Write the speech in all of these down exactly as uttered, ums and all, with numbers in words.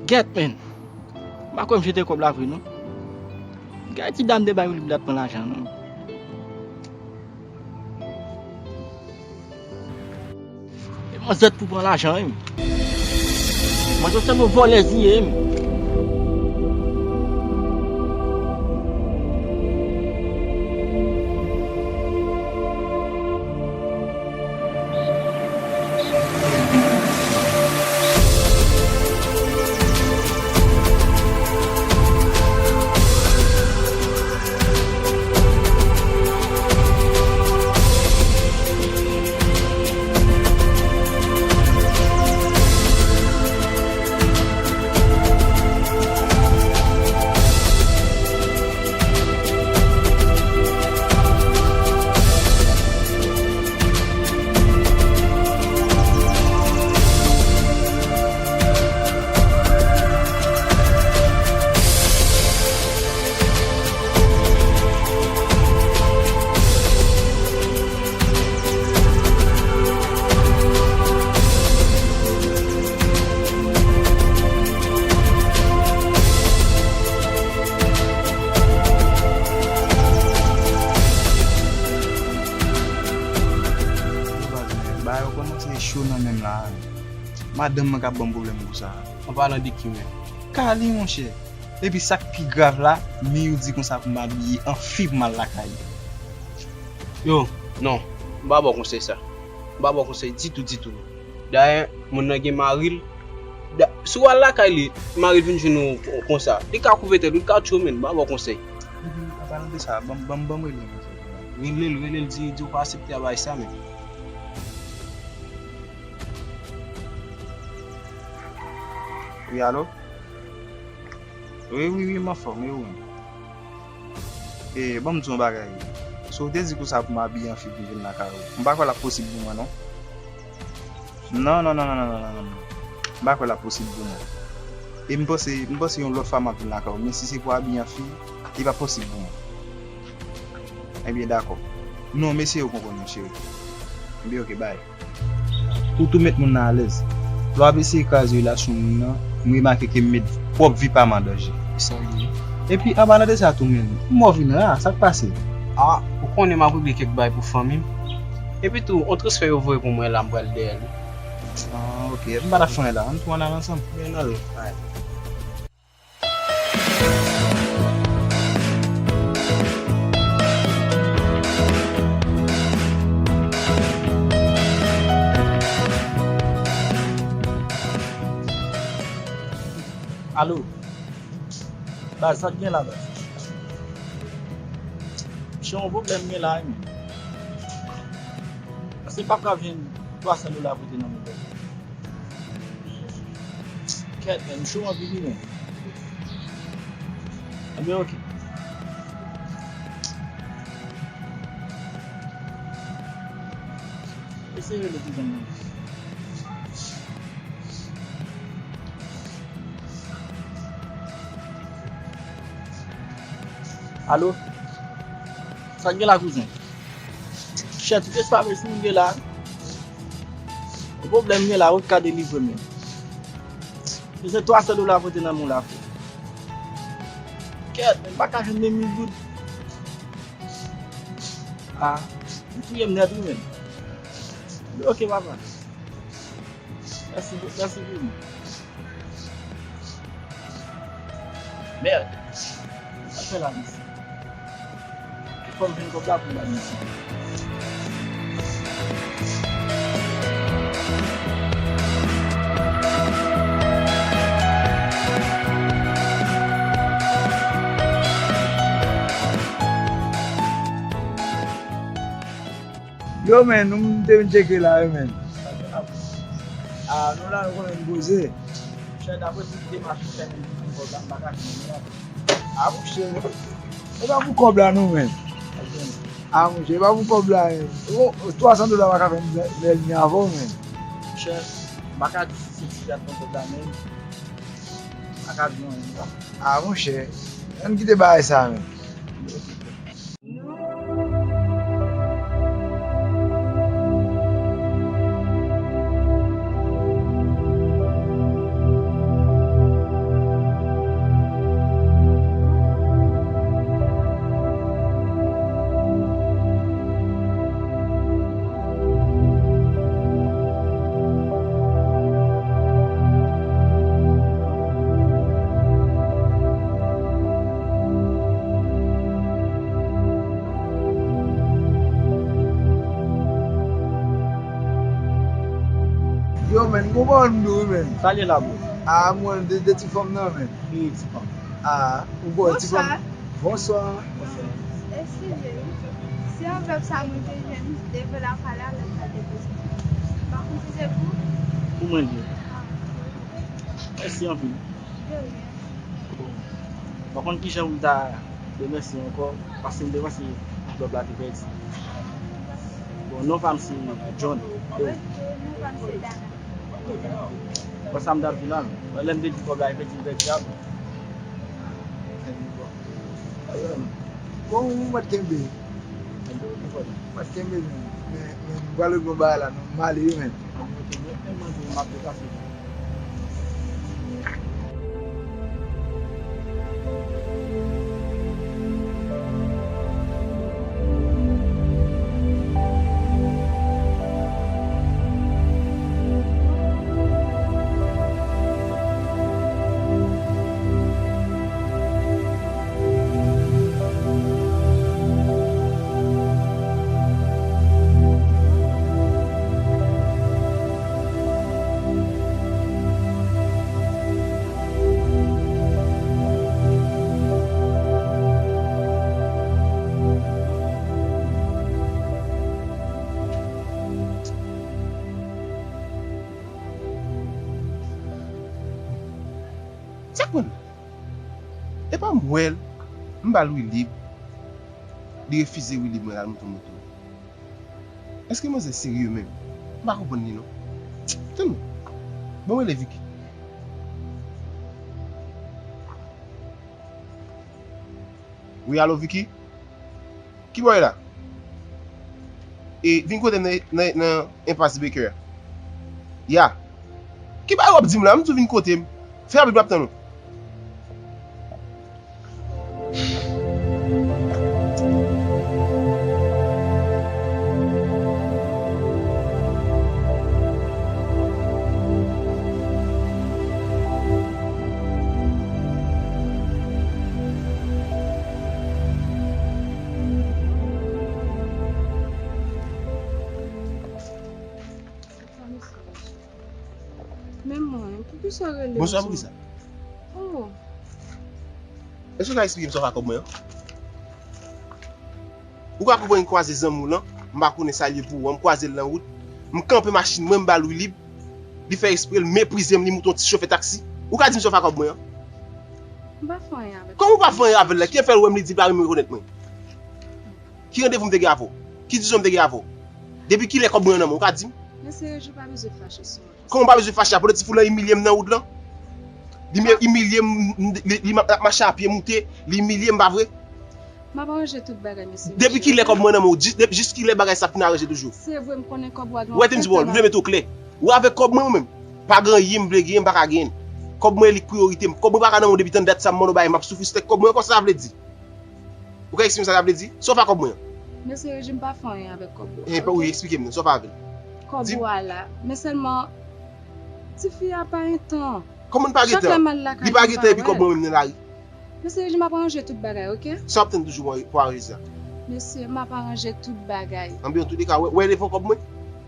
Kèt, men. M pa kwè m jete kòb la vre, non. Gade ti dam de bay li, li pral pran lajan, non. E manzè t pou pran lajan, wi. Manzè se yon vòlèz li ye, wi. Bagay yo kòmanse cho nan menm la. Madanm mwen k ap ban m pwoblèm konsa. An palan de ki menm? Kali, monchè. Epi sa k pi grav la, Miyou di konsa pou m abiye an fi pou m al lakay li. Yo, non, m pa ba w konsèy sa. M pa ba w konsèy ditou, ditou. Dayè, moun nan gen mari l. Da- si w al lakay li, mari l vin jwenn ou konsa, li ka koupe tèt ou, li ka tchwe w, men m pa ba w konsèy. Epi, an palan de sa, ban m, ban m, ban m rele l, monchè. Rele l, rele l, di, di w pa aksepte a bagay sa, men. Wi, alo? Wi, wi, wi, m anfòm, e ou menm? E, ban m di w yon bagay. Si w te di konsa pou m abiye an fi pou m vin lakay ou, m pa kwè l ap posib pou mwen, non. Non, non, non. M pa kwè l ap posib pou mwen. E m panse, m panse yon lòt fwa m ap vin lakay ou, men si se pou abiye an fi, li p ap posib pou mwen. Ebyen, dakò. Non, mesye yo konprann, mon cheri. Ebyen, oke, bay. Pou tou met moun nan alèz. Lè w ap eseye kraze relasyon moun nan, m remake ke m met pwòp vi pa m an danje. Sa w ye? Epi, an palan de sa tou, menm, m wè w vin ra, sa k pase? A, ou konnen m ap regle kèk bagay pou fanmi m. Epi tou, yon transfè yo voye pou mwen la, m pral dèyè l. A, oke. M pa t ap fè anyen la. Ann tou ann al ansanm. Men nan l. Alo. Baz, sa k gen la, baz? Monchè, yon pwoblèm gen la, wi, men. Paske m p ap ka jwenn twa san dola pote nan men baz. Kèt, men, m cho anpil, wi, men. Ebyen, oke. Eseye rele ti zanmi an. Alo? Sa k gen la, kouzen? Chè, tout espase moun gen la. Yon pwoblèm gen la, ou ka delivre m. Se twa san dola pote nan men w la, frè. Kèt, men m pa ka jwenn de mil goud. A, ou touye m nèt, wi, menm. Oke, papa. Mèsi, mèsi pou nou. Mèd. Sa fè la, mesye. Fò m jwenn kòb la pou m ba misye. Yo, men, nou te vin tcheke la, wi, men. A, nou la, nou konnen n poze. Chè, dapre tout demach ou fè, men, m pa ka fè, men. A, monchè, e pa pou kòb la, non, men. A, monchè, e pa pou kòb la, men. Bon, twa san dola pa ka fè m bèl mi avè w, men. Monchè, m pa ka di si se ti jan pran kòb la, men. M pa ka di anyen, non. A, monchè, ann kite bagay sa, men. Ou konprann m di w wi, men. Sa l ye la, bro? Ah, mwen, de, de ti fanm nan, men. Ki ti fanm? Ah, ou konn ti fanm. Bonswa. Bonswa. Eskize wi. Se yon vèb sa mwen te jwenn devan la pale a lè m pral depoze. M pa konn si se pou. Pou mwen l ye. Ah. Mèsi anpil. De rien. M pa konn kijan pou m ta remèsye w ankò, paske m te panse klèb la te pèdi. Bon, non pa m se John. Wi, non pa m se Dana. Bon, sa m t ap di la, lè m te di klèb la te pèdi, m pèdi a. Bon, ou mèt kenbe. Ou mèt kenbe, men, men, men, m pral regle yon bagay la, non, m ale wi, men. Sa k pran l? Epa m wè l, m ba l wi lib, li refize wi lib mwen la, l monte moto. Èske manzè serye menm? M pa konprann li non. Tann, ban m rele Vicky. Wi, alo Vicky? Ki bò w ye la? E, vin kote m nan, nan, nan enpas Baker a. Ya. Ki bagay w ap di m la? M di w vin kote m. Fè rapid, m ap tann ou. Men mwen, poukisa w rele m? Bonswa, poukisa? Oh. Èske w ka eksplike m sa w fè ak kòb mwen an? Ou ka konprann m kwaze zanmi w lan, m pa konnen sa l ye pou ou an, m kwaze l nan wout, m kanpe machin mwen, m ba l wi lib, li fè espre, l meprize m, li moute yon ti chofè taksi. Ou ka di m sa w fè ak kòb mwen an? M pa fè anyen avè l. Kòman ou pa fè anyen avè l la? Kiyès fè l wè m li di l pa renmen rekonèt mwen? Ki randevou m te gen avè w? Ki disizyon m te gen avè w? Depi kilè kòb mwen an nan men w, ou ka di m? Mesye Regi, ou pa bezwen fache sou mwen. Kòman w pa bezwen fache a? Pandan ti foul lan imilye m nan wout lan? Li me-, imilye m, m, li, li m ap mache a pye moute, li imilye m, pa vre? M ap ranje tout bagay, mesye Regi. Depi kilè kòb mwen nan men w? Jis, depi, jis kilè bagay sa ap fin aranje toujou? Se vre, m konnen kòb ou a gen yon pèt anba. Ou wè, te m di w, m vle mete w klè. Ou avèk kòb mwen ou menm? Pa gen anyen m vle genyen, m pa ka genyen l. Kòb mwen, li k priyorite m. Kòb mwen pa ka nan men w depi tann dat sa m mande w bagay, m ap soufri sou tèt kòb mwen ankò, sa sa vle di? Ou ka eksplike m sa sa vle di? Sa w fè ak kòb mwen an? Mesye Regi, m pa fè anyen avèk kòb ou a, oke? Wi, eksplike m non, sa w fè avè l? Kòb ou a la. Men sèlman, tifi a pa gen tan. Kòman l pa gen tan? Chak lè m al lakay li, m pa wè l. Li pa gen tan epi kòb mwen menm nan lari. Mesye Regi, m ap ranje tout bagay, oke? Sa w ap tann toujou pou, pou aranje sa? Mesye, m ap aranje tout bagay. Anben, antouleka, wè, wè devan kòb mwen.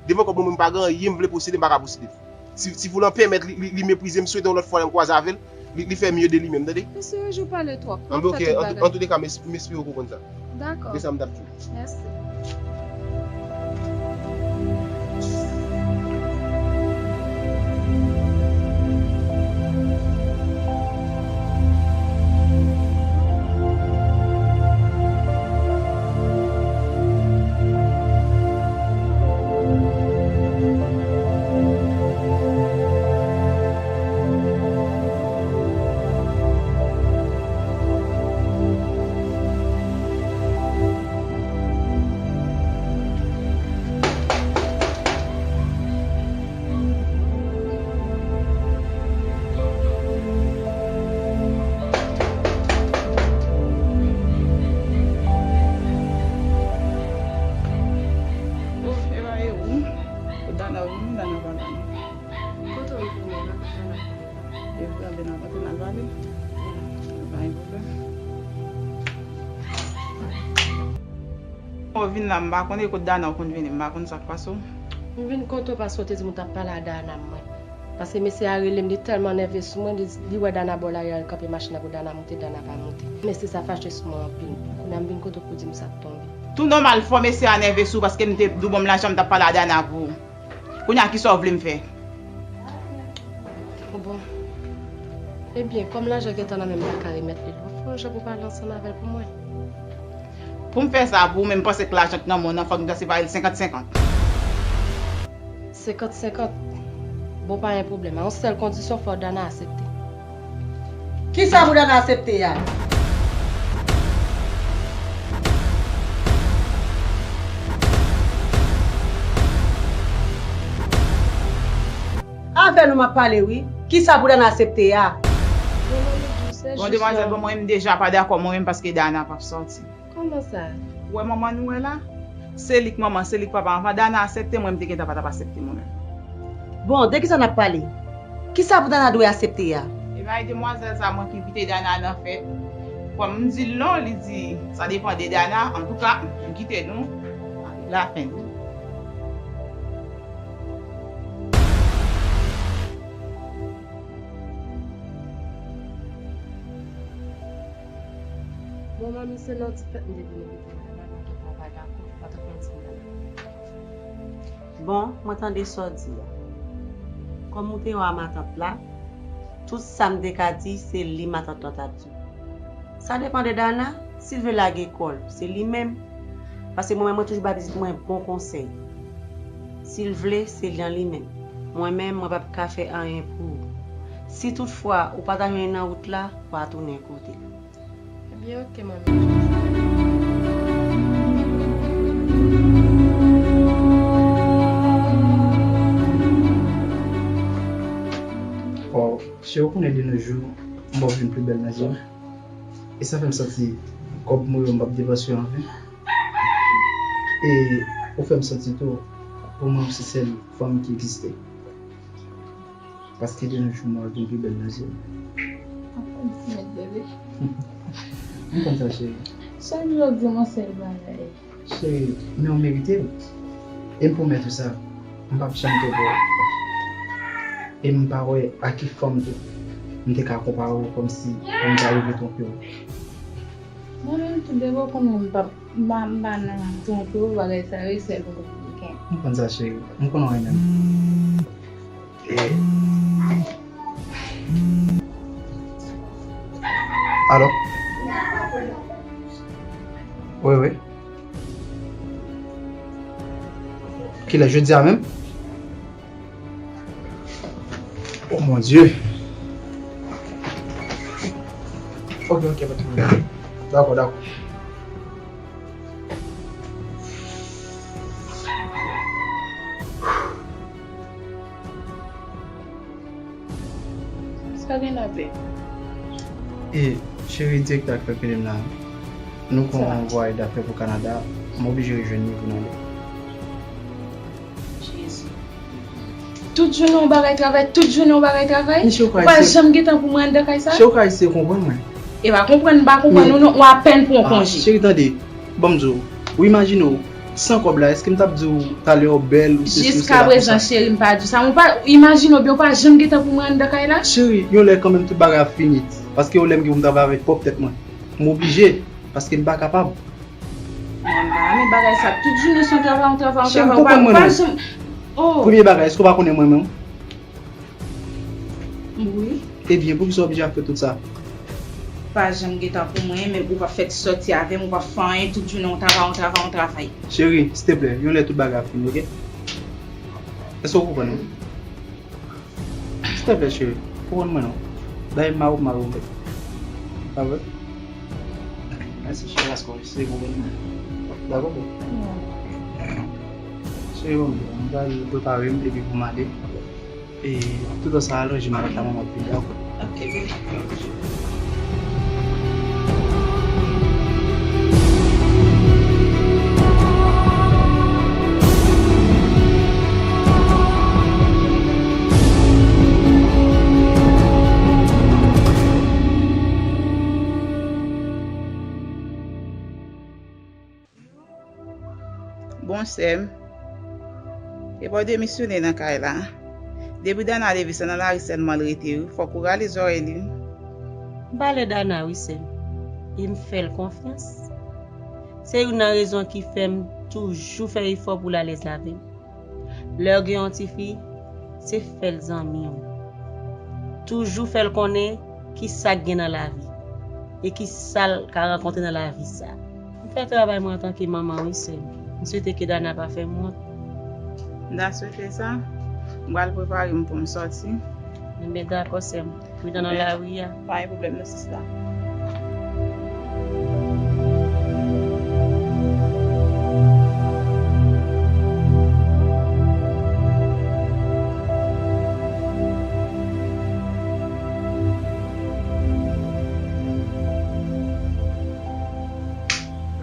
Devan kòb mwen, mwen pa gen anyen m vle posede, m pa ka posede. Si, si pou l an pèmèt li, li, li meprize m, swete yon lòt fwa lè m kwaze avè l, li, li fè mye de li menm, tande? Mesye Regi, ou pale twòp. Anben, oke, an tou, an tou de ka, m es-, m espere w konprann sa. Dakò. Se sa m t ap di w. Mèsi. Oh, e pa e ou? Dana, ou menm Dana pa la non. Kote w ye kounye a? N ap pale la. E vre, anben n ap antre n al pale. Pa gen pwoblèm. Ou vin la, m pa konnen kote Dana ou konn vini, m pa konn sa k pase w. M vin kote w paske w te di m ou t ap pale a Dana mwen. Paske mesye a rele m, li tèlman nève sou mwen, li, li wè Dana bò lari a, li kanpe machin nan pou Dana moute, Dana pa moute. Mesye sa fache sou mwen anpil. Kounye a m vin kote w pou di m sa k tonbe. Tou nòmal fò mesye a nève sou ou paske m te di w ban m lajan m t ap pale a Dana pou ou. Kounye a kisa w vle m fè? Bon. Ebyen, kòm lajan gentan nan men m, m pa ka remèt li l. Fò w jan pou pale ansanm avè l pou mwen. Pou m fè sa pou ou, men m panse k lajan k nan men w nan, fòk m ta separe l senkant senkant. Senkant senkant? Bon, pa gen pwoblèm. A yon sèl kondisyon, fò Dana aksepte. Kisa pou Dana aksepte a? Avè nou m ap pale wi. Kisa pou Dana aksepte a? Bon, manmi, se jis demwazèl, bon, mwen menm deja pa dakò mwen menm paske Dana p ap sòti. Kòman sa? Ou wè manman nou wè la? Se li k manman, se li k papa. Anvan Dana aksepte mwen, m te gentan pa t ap aksepte mwen menm. Bon, de kisa n ap pale? Kisa pou Dana dwe aksepte a? E bay demwazèl sa mwen ki envite Dana nan fèt. Kòm m di l non, li di sa depann de Dana. Antouka, m kite nou. Lafen. Bon, manmi, se nan ti fèt m te vin envite w la, manman gentan pa dakò, pa t ap mèt di m nan. Bon, mwen tande sa w di a. Kòm ou te wè a matant la, tout sa m te ka di, se li matant lan t ap di. Sa depann de Dana, si l vle lage kò l, se li menm. Paske mwen menm, mwen toujou bay pitit mwen bon konsèy. Si l vle, se li an li menm. Mwen menm, mwen p ap ka fè anyen pou ou. Si toutfwa ou pa ta jwenn li nan wout la, w a tounen kote l. Ebyen, oke, manmi. Ò, cheri, ou konnen de nos jours, m wè w vin pli bèl nan zye m. E sa fè m santi kòb mwen yo m p ap depanse yo anven. E ou fè m santi tou, pou mwen, ou se sèl fanm ki egziste. Paske de nos jours, mwen vin pi bèl nan zye m. Anfòm ti mèt, bebe. M konn sa, cheri. Chak jou w ap di m yon sèl bagay. Cheri, men w merite l. E m pwomèt ou sa, m p ap janm twonpe w. E m pa wè a ki fanm tou m te ka konpare w kòmsi pou m ta rive twonpe w. Mwen menm tou, bebe, w konnen m p ap, m pa, m pa nan twonpe w, bagay sa yo, e sèl ou m gen. M konn sa, cheri. M konn w renmen m. E... Alo? Wi, wi. Kilè, jodi a menm? Oh mon Dieu. Ok, ok, pa de pwoblèm. Dakò, dakò. Sa gen la, bebe? E, cheri, direktè a k fè rele m la. Nou gon vwayaj dafè pou Kanada, m oblije rejwenn li pou n ale. Jezi. Tout jounen w bagay travay, tout jounen w bagay travay. Ou pa janm gen tan pou mwen anndan kay sa? Cheri, ou ka eseye konprann mwen. E pa konprann, m pa konprann ou non, ou apèn pran yon konje. Cheri, tande, ban m di w, ou imajine w, san kòb la, èske m t ap di w talè w bèl, ou sesi, ou sela pou sa? Jiskaprezan, cheri, m pa di w sa. Ou pa, imajine w byen, ou pa janm gen tan pou mwen anndan kay la? Cheri, yon lè kanmenm tout bagay ap fini. Paske yon lè m gen pou m travay avèk pwòp tèt mwen. M oblije, paske m pa kapab. Mwen pa renmen bagay sa. Tout jounen se yon travay, yon travay, yon travay. Cheri, ou pa janm... Oh. Premye bagay, èske ou pa konnen mwen menm? Wi. Ebyen, poukisa w oblije ap fè tout sa? Pa janm gen tan pou mwen, men ou pa fèk sòti avè m, ou pa fè anyen, tout jounen yon travay, yon travay, yon travay. Cheri, silteplè, yon lè tout bagay ap fini, oke? Èske w konprann mwen? Silteplè, cheri, konprann mwen non. Dayè m mare w, m mare w menm. Pa vre? Mèsi, cheri, paske w eseye konprann mwen. Dakò, boo? Cheri, bon, m pral prepare m epi pou m ale. E toutan sa a, ranje m avèk la manman pi, dakò? Ok, bebe. Bon, sè m, epa w demisyone nan kay la? Depi Dana leve, se nan lari sèlman l rete, wi. Fòk ou rale zòrèy li, wi. M pale Dana, wi, sè m. E m fè l konfyans. Se youn nan rezon ki fè m toujou fè efò pou l alèz avè m. Lè w gen yon tifi, se fè l zanmi w. Toujou fè l konnen ki sa k gen nan lavi e ki sa l ka rankontre nan lavi sa. M fè travay mwen antanke manman, wi, sè m. M swete ke Dana pa fè m wont. M ta swete sa. M pral prepare m pou m sòti. Enben, dakò, sè m. Pridan nan lari a. Pa gen pwoblèm non, sista.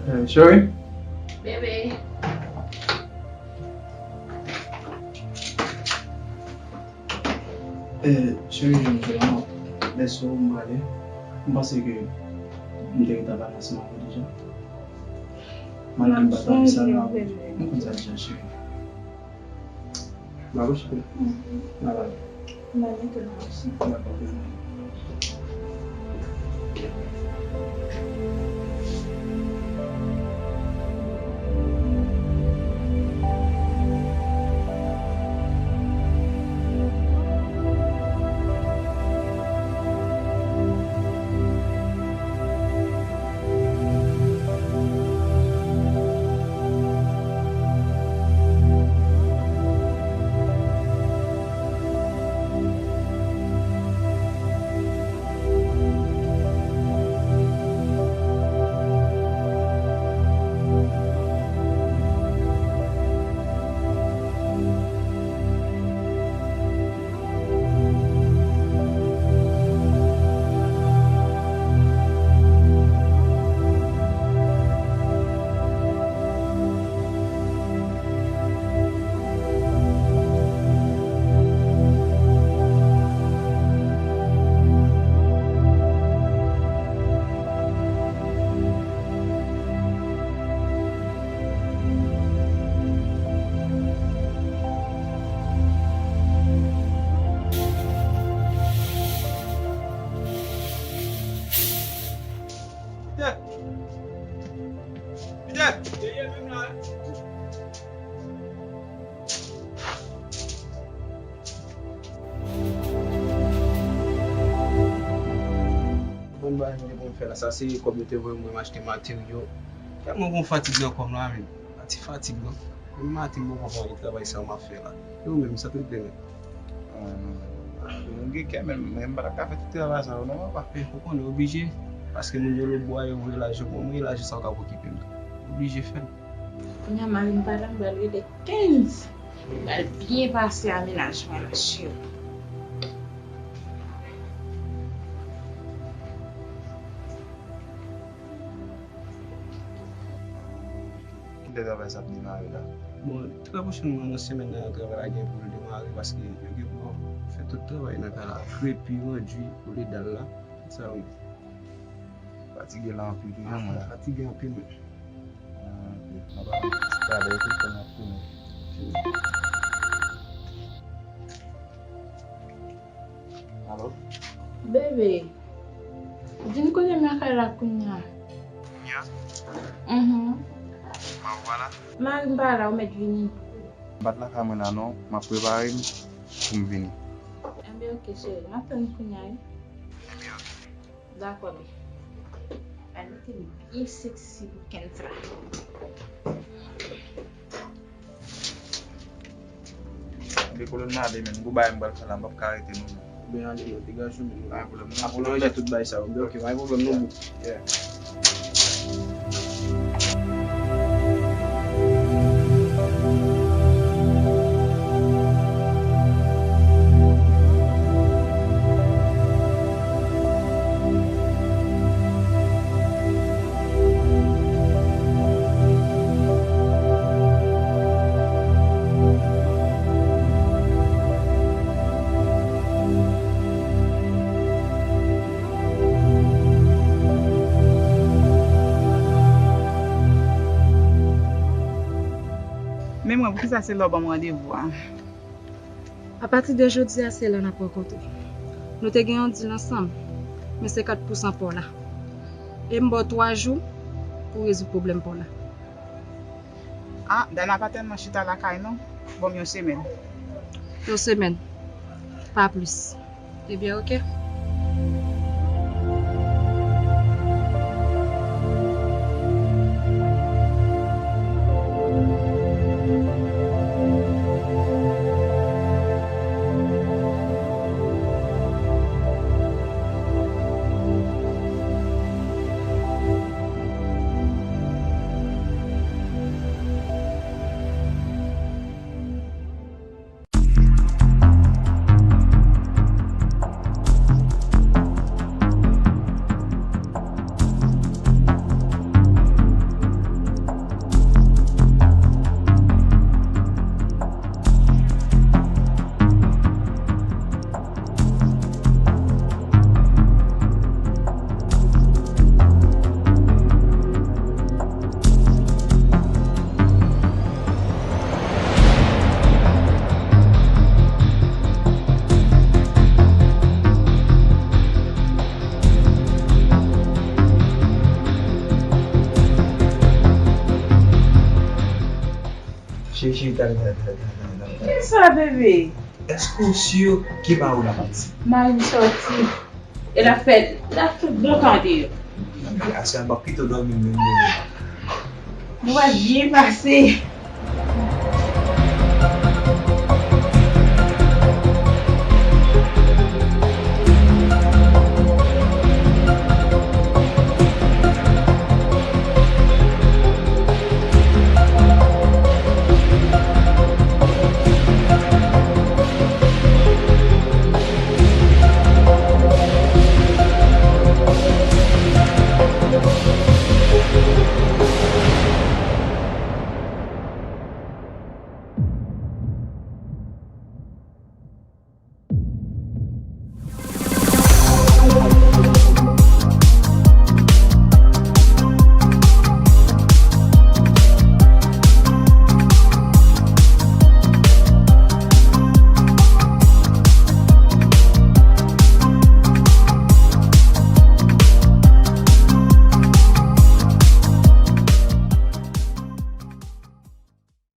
Eh, cheri? Bebe. Eh, cheri, jan m di w la, lè sou m prale, m panse ke m te gentan pale ansanm avè w deja. Malgre m pa t anvi sa la, m konn sa deja, cheri. Ba w cheri. Bye bye. M ale tou la, mèsi. Dakò, cheri. Pita! Pita! Dèyè menm la. Bon, bagay m te pou m fè la, sa se kòb yo te voye mwen m achte materyo. Tèlman gon fatig nan kò m la, men. Pa ti fatig, non. Depi maten m poko fè anyen travay sa yo m ap fè la. E ou menm, sa t regle, menm? Ah, non, non, non. Ou gen kè, men, men m pa t ap ka fè tout travay sa yo, non, papa. Men, ou konnen, oblije. Paske moun yo lòtbò a, yo voye lajan pou mwen, e lajan sa yo k ap okipe m tou. Oblije fè l. Kounye a, mari m pa la, m pral rele kenz. M pral byen pase a mennaj mwen la, cheri. Kilè travay sa ap demare la? Bon, trè pwochènman nan semèn nan, travay la gen pou l demare paske yo gen pou fè tout travay nan kay la. Krepi, randui, pou ledal la, tout sa wi. Fatige la anpil tou jan mwen la. Fatige anpil wi. Ah, ok. Mwen pa wè ti talè tou fè n ap tounen. Alo? Bebe, vin kote m lakay la kounya. Kounya? Mhm. Mari m pa la, ou mèt vini. M pa t lakay mwen la non, m ap prepare m pou m vini. Enben ok cheri, m ap tann kounya wi. Enben ok. Dakò, babe. Al mete m byen seksi pou kenz la. Anbe kolon m ale, men gwo bagay m pral fè la, m p ap ka rete non. Oubyen ale, degaje w, men. Pa gen pwoblèm non. Ap lonje tout bagay sa yo. Oubyen, ok, pa gen pwoblèm non, boo. Yeah. Men mwen, poukisa se lè w ban m randevou a? Apati de jodi a, se la n ap rankontre. Nou te gen yon dil ansanm, men senkant pousan pa w la. E m ba w twa jou pou w rezoud pwoblèm pa w la. Ah, Dana pa tèlman chita lakay non. Ban m yon semèn. Yon semèn. Pa plis. Ebyen, oke. Cheri, cheri, tande, tande, tande, tande, tande, tande. Kisa, bebe? Èske w si ke mari w la pati? Mari m sòti. E l ap fè, l ap fè bon tan deyò. Nan, men aswè a, m p ap kite w dòmi menm, menm, menm. Nou va byen pase.